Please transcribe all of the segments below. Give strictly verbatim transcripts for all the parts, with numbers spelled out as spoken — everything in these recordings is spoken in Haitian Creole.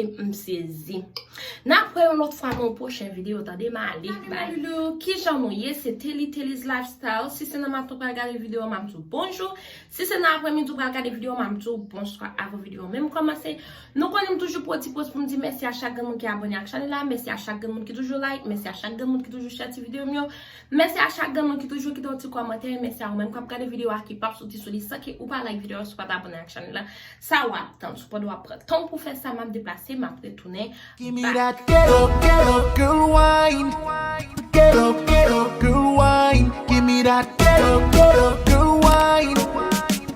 M sezi. N ap wè yon lòt fwa nan yon pwochen videyo, tande m ale. Bye. Kijan nou ye? Se Telly, Telly's Lifestyle. Si se nan maten ou pral gade videyo a, m ap di w bonjou. Si se nan aprèmidi ou pral gade videyo a, m ap di w bonswa avan videyo a menm kòmanse. Nou konnen m toujou pwodipoz pou m di mèsi a chak grenn moun ki abòne ak chanèl la, mèsi a chak grenn moun ki toujou like, mèsi a chak grenn moun ki toujou share ti videyo m yo, mèsi a chak grenn moun ki toujou kite yon ti kòmantè, mèsi a ou menm k ap gade videyo a ki p ap soti sou li san ke ou pa like videyo a, si w pa t abòne ak chanèl la. Sa w ap tann? Sepandan w ap pran tan w pou fè sa, m ap deplase, m ap retounen. Give me that ghetto, ghetto girl wine. Ghetto, ghetto girl wine. Give me that ghetto, ghetto girl wine.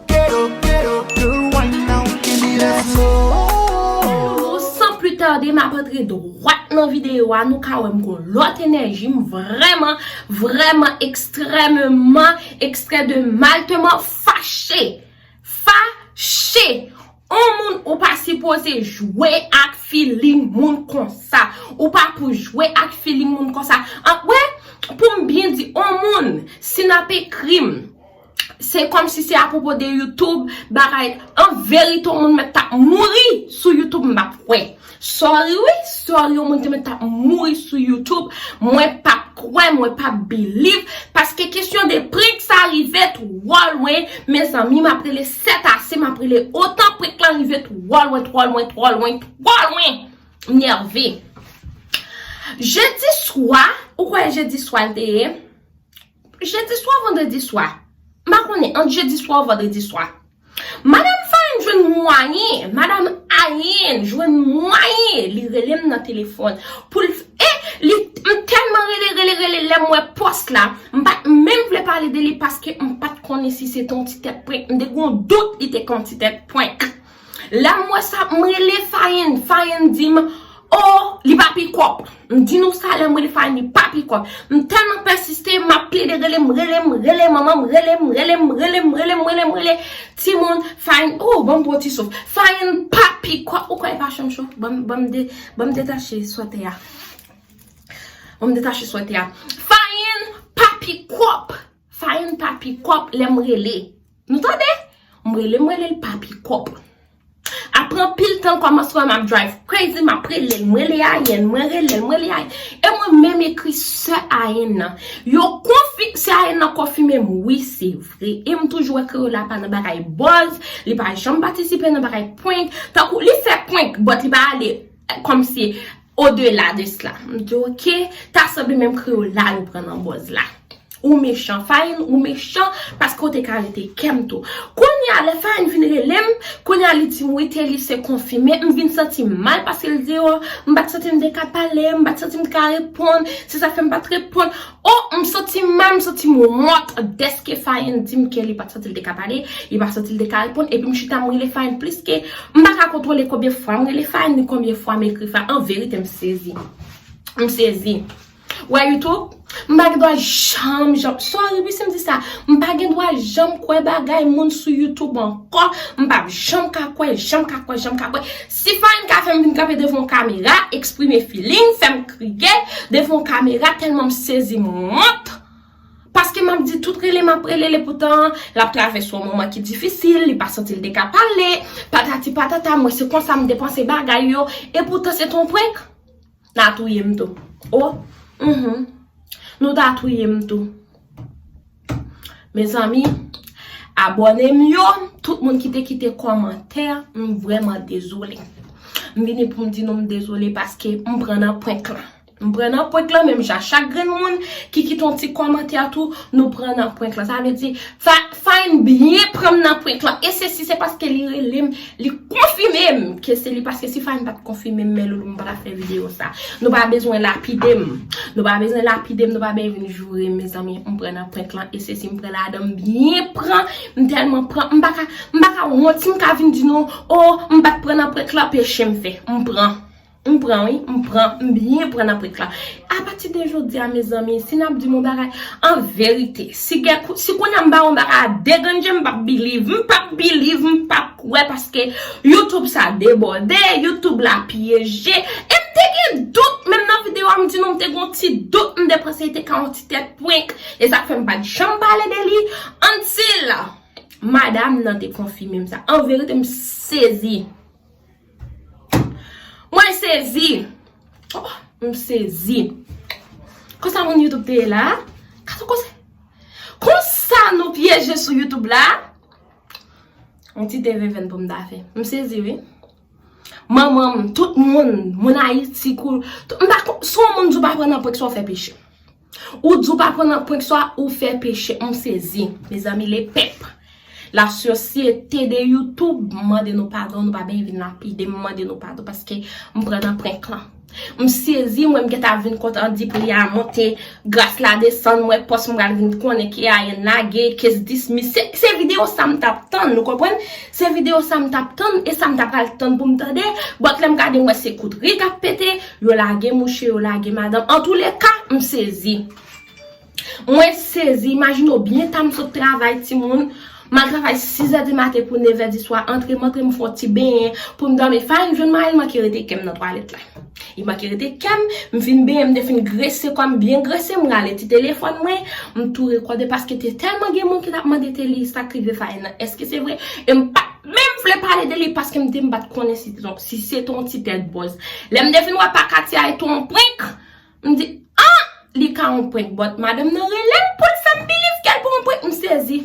Ghetto, ghetto girl wine now. Give me that slow. San pli tade, m ap antre dwat nan videyo a. Nou ka wè m gon lòt enèji. M vrèman, vrèman, ekstrèmman, extrait de maltèman fache. Fache. On moun ou pa sipoze jwe ak feeling moun konsa. Ou pa pou jwe ak feeling moun konsa. An, wè, pou m byen di, on moun, si n ap ekri m, se kòmsi se apwopo de YouTube, bagay, an verite, on moun mèt t ap mouri sou YouTube, m p ap kwè. Sorry wi, sorry, yon moun te mèt t ap mouri sou YouTube. Mwen p ap kwè, mwen p ap believe. Paske kesyon de prank sa rive twò lwen. Mezanmi, m ap rele sètase, m ap rele otan, prank lan rive twò lwen, twò lwen, twò lwen, twò lwen. M nève. Jedi swa, ou kwè jedi swa l te ye? Jedi swa, vandredi swa. M pa konnen, ant jedi swa ou vandredi swa. Madanm Fine jwenn mwayen, madanm Ayen jwenn mwayen, li rele m nan telefòn. Pou l, e, li, m tèlman rele, rele, rele, lè m wè pòs la, m pa t menm vle pale de li paske m pa t konnen si se te yon ti tèt prank. M te gon dout li te ka yon ti tèt prank. Lè m wè sa, m rele Fine, Fine di m, o, li pa pikòp. M di nou sa, lè m rele Fine, li pa pikòp. M tèlman pèsiste, m ap plede rele, m rele, m rele, manman, m rele, m rele, m rele, m rele, m rele, m rele. Timoun, Fine, o, ban m pran ti souf. Fine pa pikòp. Ou kwè pa chanm cho? Ban m, ban m de, ban m detache swètè a. Ban m detache swètè a. Fine pa pikòp. Fine pa pikòp lè m rele. Nou tande? M rele, m rele, l pa pikòp. Apre anpil tan, l kòmanse wè m ap drive crazy, m ap rele l, m rele Ayen, mwen rele l, m rele Ayen. E mwen menm ekri sè Ayen nan. Yo konfi-, sè Ayen nan konfime m, wi, se vre. E m toujou wè Kreyòl la pa nan bagay buzz, li pa janm patisipe nan bagay prank. Tankou li fè prank, but li pa ale, eh, kòmsi odela de sla. M di, oke, ta sanble menm Kreyòl la yo pran nan buzz la. Ou mechan, Fine, ou mechan, paske w te ka rete kè m tou. Kounye a, lè Fine vin rele m, kounye a, li di m, wi, Telly, se konfime. M vin santi m mal, paske l di, o, m pa t santi m te ka pale, m pa t santi m te ka reponn, se sa fè m pa t reponn. O, m santi m mal, m santi m wont, dèske Fine di m ke li pa t santi l te ka pale, li pa t santi l te ka reponn, epi m chita m rele Fine plis ke, m pa ka kontwole konbyen fwa m rele Fine, ni konbyen fwa m ekri Fine. An verite, m sezi. M sezi. Wè YouTube, m pa gen dwa janm, janm, sorry wi si m di sa, m pa gen dwa janm kwè bagay moun sou YouTube ankò, m p ap janm ka kwè, janm ka kwè, janm ka kwè. Si Fine ka fè m vin kanpe devan yon kamera, eksprime feeling, fè m kriye devan yon kamera, tèlman m sezi, m wont. Paske m ap di tout rele m ap rele l, epoutan l ap travèse yon moman ki difisil, li pa santi l te ka pale, patati patata, mwen se konsa m te panse bagay yo, epoutan se t on prank. N a touye m tou. O, mhm. Nou ta touye m tou. Mezanmi, abòne m yo, tout moun ki te kite kòmantè, m vrèman dezole. M vini pou m di nou m dezole paske m pran nan prank lan. M pran nan prank lan, menm jan chak grenn moun ki kite yon ti kòmantè tou, nou pran nan prank lan. Sa vle di, Fa-, Fine byen pran m nan prank lan. E se si se paske li rele m, li konfime m ke se li. Paske si Fine pa t konfime m, men loulou, m pa t ap fè videyo sa. Nou pa bezwen lapide m. Nou pa bezwen lapide m, nou pa bezwen vin joure m, mezanmi. M pran nan prank lan, e se si m pran ladan m byen pran, m tèlman pran, m pa ka, m pa ka wont si m ka vin di nou, o, m pa t pran nan prank lan, peche m fè. M pran. M pran wi, m pran, m byen pran nan prank lan. Apati de jodi a, mezanmi, si n ap di m yon bagay, an verite, si gen kou-, si kounye a m ba yon bagay a deganje, m p ap believe, m p ap believe, m p ap kwè, paske YouTube sa debòde, YouTube la pyeje. E m te gen dout, menm nan videyo a, m di nou m te gen yon ti dout, m te panse li te ka yon ti tèt prank. E sa k fè m pa t janm pale de li, until madanm nan te konfime m sa. An verite, m sezi. Mwen sezi. Oh, m sezi. Konsa moun YouTube te ye la? Kato konsa. Konsa nou pyeje sou YouTube la? Yon ti te venvenn pou m ta fè. M sezi, wi. Manman m, tout moun, moun Ayiti, kou, tout, m pa kon, si yon moun di w pa pran nan prank, sa w fè peche. Ou di w pa pran nan prank, sa w fè peche. M sezi. Mezanmi, lepèp. La sosyete de YouTube, m mande nou padon, nou pa bezwen vin lapide m, m mande nou padon paske m pran nan prank lan. M sezi, mwen m gentan vin kontan di pri a monte, gras la desann, mwen pòs m pral vin konnen ki ayen lage, kes dismiss. Se, se videyo sa m t ap tann, nou konprann? Se videyo sa m t ap tann, e sa m ta pral tann pou m tande. But lè m gade, m wè se kout ri k ap pete, yo lage mouche, yo lage madanm. Antouleka, m sezi. Mwen sezi, imajine w byen ta m sot travay timoun, m al travay sis è di maten pou nevè di swa, antre m antre m fè yon ti benyen pou m dòmi. Farin jwenn mari l manke rete kè m nan twalèt la. Li manke rete kè m, m fin benyen, m te fin grese kò m byen grese, m rale ti telefòn mwen, m tou rekòde paske te tèlman gen moun ki t ap mande te li sa k rive Farin nan, èske se vre? E m pa t menm vle pale de li paske m te m pa t konnen si, si se te yon ti tèt bòz. Lè m te fin wè pa Katia e te yon prank, m di, ah, li ka yon prank, but madanm nan rele m pou l fè m believe ke l pa yon prank, m sezi.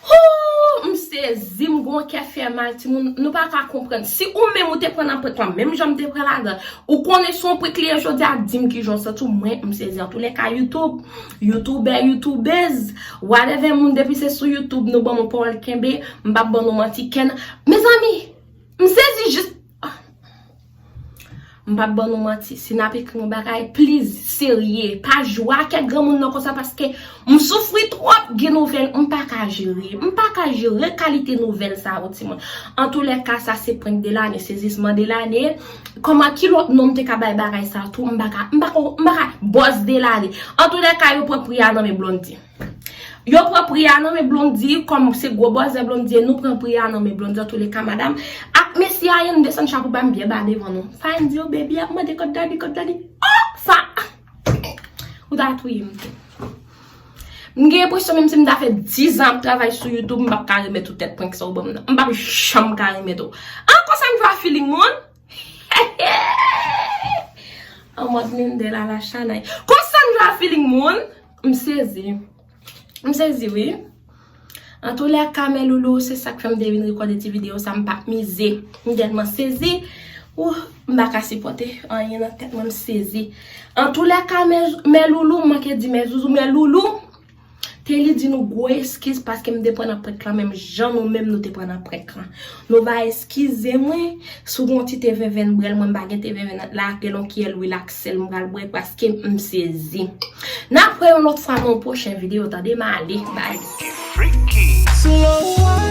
Hoo, m sezi, m gon kè fè mal, timoun, nou pa ka konprann. Si ou menm ou te pran nan prank lan, menm jan m te pran ladan, ou konnen se yon prank li ye jodi a, di m kijan w santi w, mwen, m sezi. Antouleka, YouTube, YouTuber, YouTubez, whatever moun, depi se sou YouTube, nou ban m yon pawòl kenbe, m p ap ban nou manti, kenn, mezanmi, m sezi jis. M p ap ban nou manti, si n ap ekri yon bagay, please, serye, pa jwe ak kè granmoun nan konsa, paske m soufri twòp, gen nouvèl, m pa ka jere, m pa ka jere kalite nouvèl sa yo, timoun. Antouleka, sa se prank de lane, sezisman de lane. Kòman ki lòt non m te ka bay bagay sa tou, m pa ka, m pa ka, m pa ka, bòz de lane. Antouleka, yo pran pri a nan men Blondy. Yo pran pri a nan men Blondy, kòm se gwo bòzè Blondy ye, nou pran pri a nan men Blondy, antouleka, madanm. Ak mesye a, yo desann chapo ba m byen ba devan nou. Farin di yo, baby ap mande kòd daddy, kòd daddy. Oh, sa! Ou ta touye m tou. M gen enpresyon menm si m ta fè diz an ap travay sou YouTube, m p ap ka remèt ou tèt prank sa ou ban m nan. M p ap janm ka remèt ou. An, konsa m jwe a feeling moun. An mòd Mindel a la chanay. Konsa m jwe a feeling moun. M sezi. M sezi, wi. Antouleka, mè Loulou, se sa k fè m te vin rekòde ti videyo sa, m p ap mize. M tèlman sezi. Ouh, m pa ka sipòte anyen nan tèt mwen, m sezi. Antouleka, mè, mè Loulou, m manke di mè Zouzou, mè Loulou. Te li di nou gwo eskiz paske m te pran nan prank lan, menm jan nou menm nou te pran nan prank lan. Nou va eskize mwen, si w gen yon ti te venvenn brèl, mwen m pa gen te venvenn, lage l yon kiyè lwil ak sèl, m pral bwè paske m sezi. N ap wè yon lòt fwa nan yon pwochen videyo, tande, m ale, bye. Slow